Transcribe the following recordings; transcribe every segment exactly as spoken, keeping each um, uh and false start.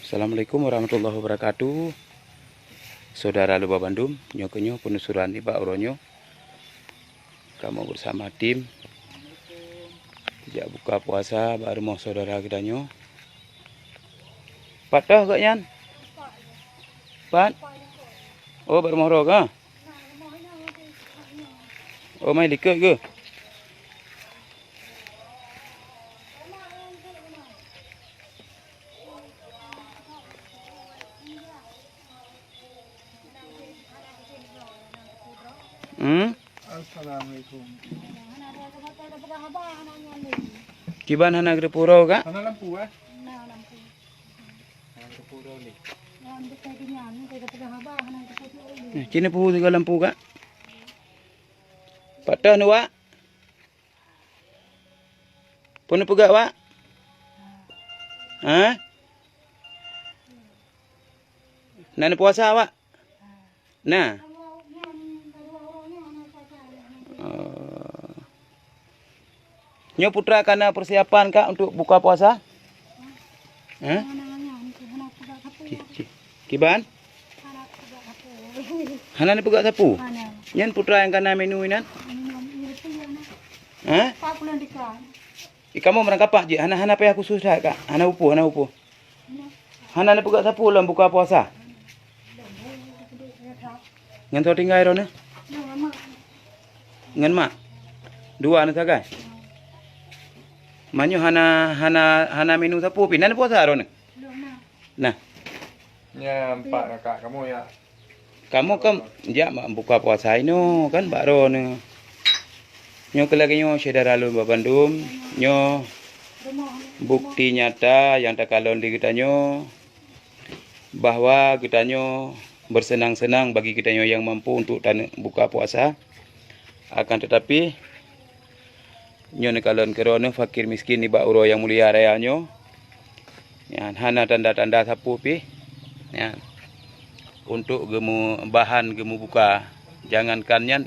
Assalamualaikum warahmatullahi wabarakatuh. Saudara lôn bandum, nyoe keuh nyoe penelusuran nibak uroe nyoe. Kamoe bersama tim jak buka puasa bak rumoh saudara geutanyoe. Pat toh gobnyan? Pat? Oh, bak rumoh droe kah? Oh, mai likot keuh? Hmm? Assalamualaikum. Kiban hana geuteupeue droe kah? Hana lampu, eh? Hana lampu. Hana geuteupeue droe lé. Eh, cina puhu sigoe lampu kah? Pat toh neuwak? Peue neupeugah wak? Hah? Na neupuasa wak? Na. Oh. Nyoe putra ka na persiapan kah untuk buka puasa? Hah? Ki-, ki-, kiban? Hana neupeugah sapeue? Nyan putra nyang ka na menu inan? Hah? Ih, kamoe meurangkapat jih, hana, hana payah khusus that kah? Hana upu, hana upu. Hana neupeugah sapeue lom buka puasa. Ngon soe tinggai droeneuh? Ngon mak. Dua na sagai. Meunyoe hana, hana, hana menu sapeue pih, na neupuasa droeneuh? Nah. Nyan empat kakak kamoe ya. Kamoe kan jak mak buka puasa inoe kan bak droeneuh. Nyoe keuh lagèe nyoe syedara lôn bandum, nyoe bukti nyata nyang takalon di geutanyoe bahwa geutanyoe bersenang-senang bagi geutanyoe nyang mampu untuk taneuk buka puasa. Akan tetapi, nyoe neukalon keudroe neuh fakir miskin nibak uroe nyang mulia raya nyoe. Nyan hana tanda-tanda sapeue pih. Nyan untuk geumeu-, bahan geumeubuka. Jangankan nyan,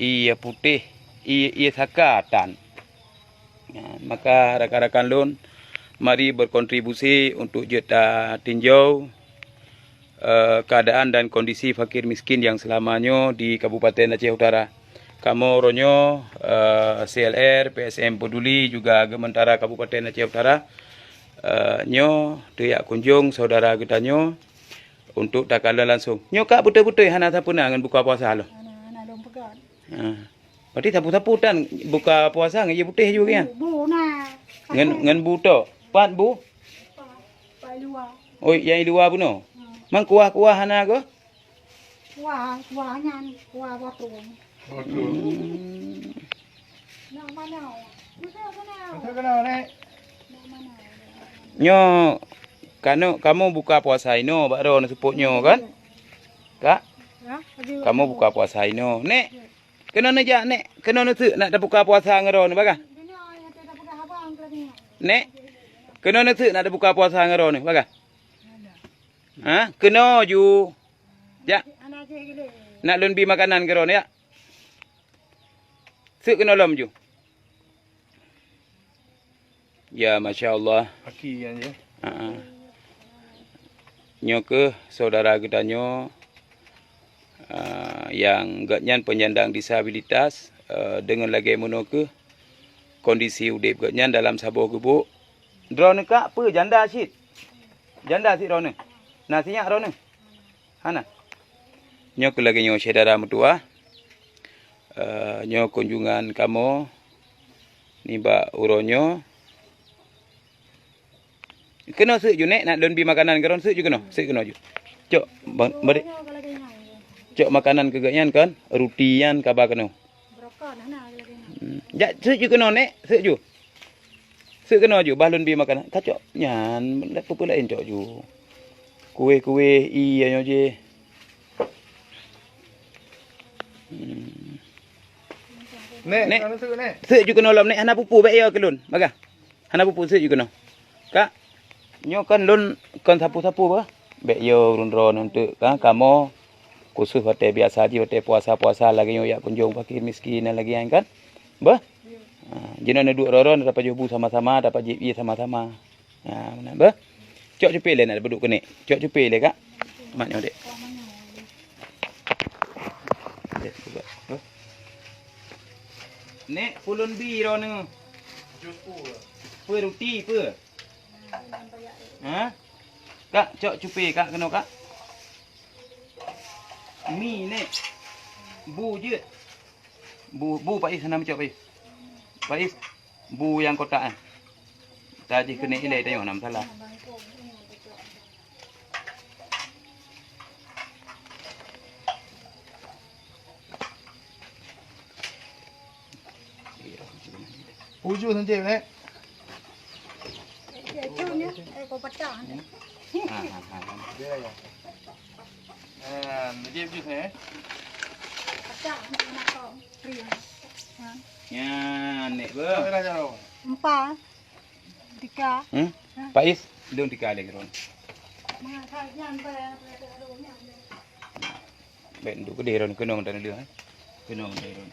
ié putéh, ié, ié saka tan. Nyan, maka rakan-rakan lôn, mari berkontribusi untuk jeuet tatinjau eh, keadaan dan kondisi fakir miskin yang selama nyoe di Kabupaten Aceh Utara. Kamoe uroe nyoe, eh, C L R, P S M Peduli juga Geumeuntara Kabupaten Aceh Utara, eh, nyoe teuyak kunjong saudara geutanyoe untuk takalon langsung. Nyoe ka beutôi-beutôi hana sapeue na ngon buka puasa lom. Hana, hana lom peugah. Ha. Berarti sapu-sapu tan buka puasa ngon ié putéh ju kan? Bu, bu na. Ngon, ngon bu tok. Pat bu? Pat, pat luwa. Oh, nyang i luwa bunoe. Hmm. Man kuah-kuah hana keuh? Kuah, kuah nyan, kuah botong. Botong. Hmm. Nak mana? Betul kena. Betul kena, Nek. Nak mana? Nyoe, kanu-, kamoe buka puasa inoe bak droeneuh seupôt nyoe kan? Kak? Ya, kamoe buka puasa inoe. Nek, keunoe neujak, Nek. Keunoe neuseuk nak tabuka puasa ngon droeneuh, bagah? Nek, keunoe neuseuk nak tabuka puasa ngon droeneuh, bagah? Ha? Keunoe ju. Jak. Nak lôn bi makanan keu droeneuh, jak. Seuk keunoe lom ju. Ya, masya Allah. Aki nyan je. Ha. Nyoe keuh saudara geutanyoe, ah, nyang gobnyan penyandang disabilitas, eh, deungon lagèe meunoe keuh kondisi udép gobnyan dalam saboh gubuk. Droeneuh kak peue janda cit? Janda cit droeneuh? Na sinyak droeneuh? Hana. Nyoe keuh lagèe nyoe syedara meutuwah. Eh, nyoe kunjungan kamoe nibak uroe nyoe. Keunoe seuk ju, Nek, nak lôn bi makanan keu droeneuh, seuk ju keunoe, seuk keunoe ju. Cok, ba-, bari. Cok makanan keu gobnyan kan, ruti nyan kaba keunoe. Hmm. Jak, seuk ju keunoe, Nek, seuk ju. Seuk keunoe ju, bah lôn bi makanan. Kacok nyan, peue-peue laén cok ju. Kueh-kueh, ié nyoe jih. Hmm. Nek, Nek, anu seuk, Nek. Seuk ju keunoe lom, Nek, hana peue-peue, bèk yo keu lôn. Bagah. Hana peue-peue, seuk ju keunoe. Kak, nyoe kan lôn kon sapu-sapu bah. Bèk yo ureueng droeneuh eunteuk ka kamoe khusus watèe biasa jih, watèe puasa-puasa lagèe nyoe jak kunjong fakir miskin dan lagèe nyan kan. Bah? Ha, jinoe neuduek droe-droe, tapajoh bu sama-sama, tapajieb ié sama-sama. Ha, meunan bah. Cok cupe lé nak beuduk keuneuk. Cok cupe lé, Kak. Mat nyoe, Dek. Nek, peulon bi droeneuh. Peue ruti, peue? Ha? Kak, cok cupe, Kak, keunoe, Kak. Mi, Nek. Bu jeuet. Bu, bu Pak Is, hana meucok Pak Is. Pak Is, bu nyang kotak, eh. Tajih keuneuk ilée tanyoe, hana masalah. Uju saja, eh. Ha, ha, ha, ha. Eh, najib jus, eh. Nyan, nek beuh. Empat. Tiga. Hmm? Pak Is, dong tiga lagi, Ron. Baik, untuk kedai, Ron. Kenong dan dia, eh. Kenong dan, Ron.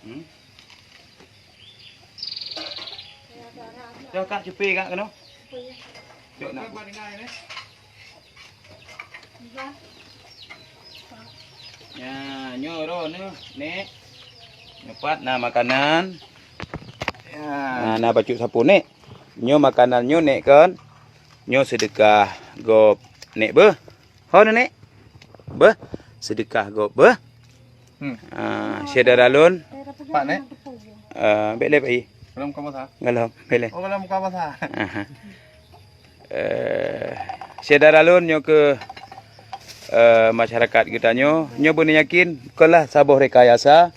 Hmm? Dah, Kak, cupi, Kak, keunoe. Cok nak. Ya, nyoe roh ni, Nek. Nyoe pat na makanan. Ya. Na, na bacut sapu, Nek. Nyoe makanan nyoe, Nek, kon. Nyoe seudeukah gob, Nek, beuh. Ho, Nek. Beuh. Seudeukah gob, beuh. Hmm. Ah, syedara lôn. Pak, Nek? Ah, bèk lé, Pak I. Golom buka puasa? Golom, bèk lé. Oh, golom buka puasa. Aha. Eh, syedara lôn nyoe keuh, eh, masyarakat geutanyoe, nyoe beuneuyakin, kon lah saboh rekayasa,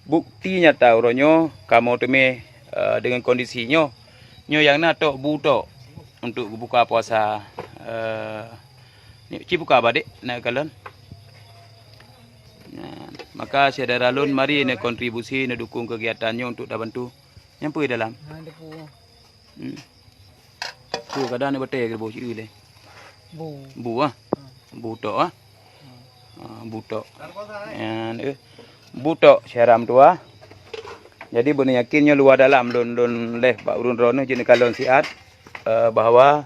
bukti nyata uroe nyoe kamoe teumé, eh, deungon kondisi nyoe. Nyoe nyang na tok bu tok untuk geubuka puasa, eh, nyoe ci buka badék na kalon. Nah, maka syedara lôn mari neukontribusi, neudukong keugiatan nyoe untuk tabantu. Nyang peue dalam? Ha, debu. Hmm. Tu kadang ni batèe keu bu ci lé. Bu. Bu ah. Ha. Bu tok ah. Ha. Ha, bu tok. Nyan, eh. Bu tok syedara meutuah. Jadi beuneuyakin nyoe luwa dalam lôn, lôn leh bak ureueng droeneuh jeuet neukalon siat, eh, bahwa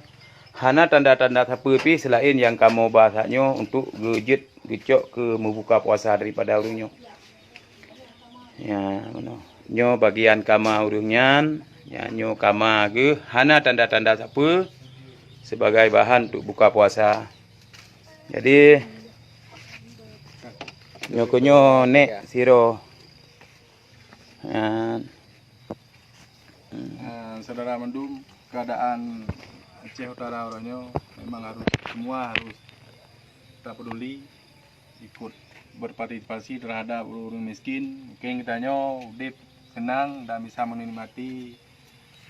hana tanda-tanda sapeue pih seulaén nyang kamoe ba saat nyoe untuk geujeuet geucok keu meubuka puasa daripada ureueng nyoe. Ya, meunoe. Nyoe bagian kama ureueng nyan, ya, nyoe kama geuh hana tanda-tanda sapeue sebagai bahan untuk buka puasa. Jadi, nyoe keuh nyoe nek sidroe. Ya. Hmm. Ah, saudara mandum, keadaan Aceh Utara uroe nyoe memang harus, semua harus tapeduli, ikut berpartisipasi terhadap ureueng-ureueng miskin. Mungkin geutanyoe udép seunang dan bisa menikmati,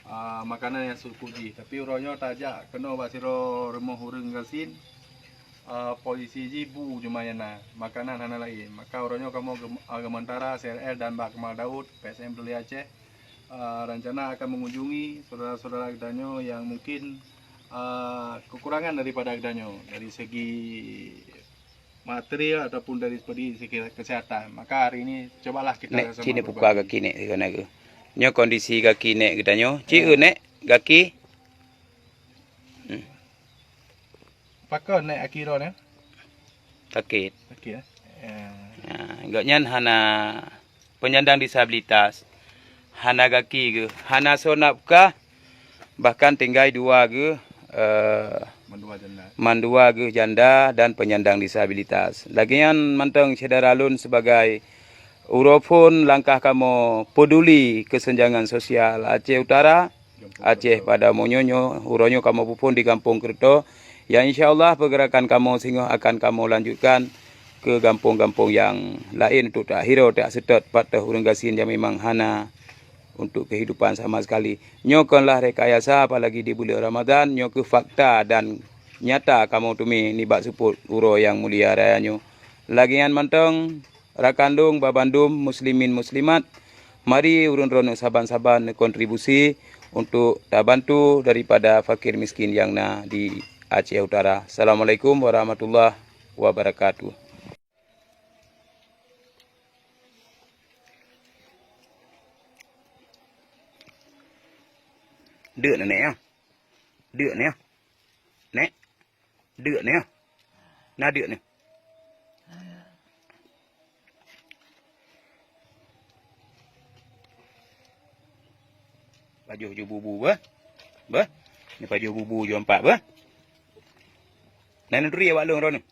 ah, makanan nyang seucukup jih. Tapi uroe nyoe tajak keunoe bak sidroe rumoh ureueng gasien, ah, posisi jih bu cuma nyang na, makanan hana laén. Maka uroe nyoe kamoe gem-, ah, geumeuntara C R L dan Bak Kemal Daud, P S M Peduli Aceh, ah, rencana akan mengunjungi saudara-saudara geutanyoe yang mungkin, ah, kekurangan daripada geutanyoe dari segi materi ataupun dari segi kesehatan. Maka hari ini cobalah kita sama-sama berbagi. Nek, sini buka gaki nek, sigoe na geuh. Nyoe kondisi gaki nek geutanyoe. Ci eu nek, gaki. Hmm. Pakon nek aki droeneuh? Sakét. Sakét, eh? Ya. Nah, gobnyan hana penyandang disabilitas, hana gaki geuh, hana soe nafkah, bahkan tinggai dua geuh, eh, mandua janda. Mandua geuh janda dan penyandang disabilitas. Lagèe nyan mantong syedara lôn sebagai uroe phon langkah kamoe peduli kesenjangan sosial Aceh Utara, Aceh pada meunyoe uroe nyoe kamoe peuphon di Gampông Keureutoe. Ya, insya Allah, pergerakan kamoe singoh akan kamoe lanjutkan keu gampông-gampông nyang laén untuk takhiro, taseutôt pat teuh ureueng gasien nyang memang hana untuk kehidupan sama sekali. Nyoe kon lah rekayasa, apalagi di buleuen Ramadan, nyoe keuh fakta dan nyata kamoe teumé nibak seupôt uroe nyang mulia raya nyoe. Lagèe nyan mantong, rakan lôn, babandum muslimin muslimat, mari ureueng droeneuh saban-saban neukontribusi untuk tabantu daripada fakir miskin nyang na di Aceh Utara. Assalamualaikum warahmatullahi wabarakatuh. Deuk nyoe, Nek, ya. Deuk nyoe, ya. Nek. Deuk nyoe, ya. Na deuk nyoe. Pajoh ju bubu beuh. Beuh. Ni pajoh bubu ju ampat beuh. Nan neuturi awak lôn droeneuh.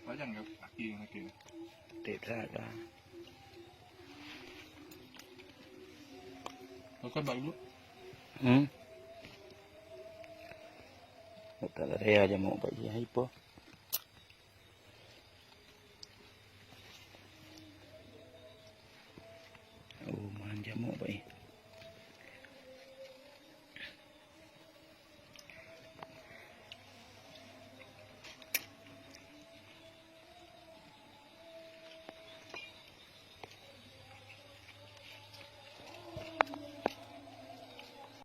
Panjang ke kaki dengan kaki? Tip sangat lah. Kau kan bak dulu? Hmm. Tak ada ya jamuk bak dia, hai po. Oh, man jamuk bak ni.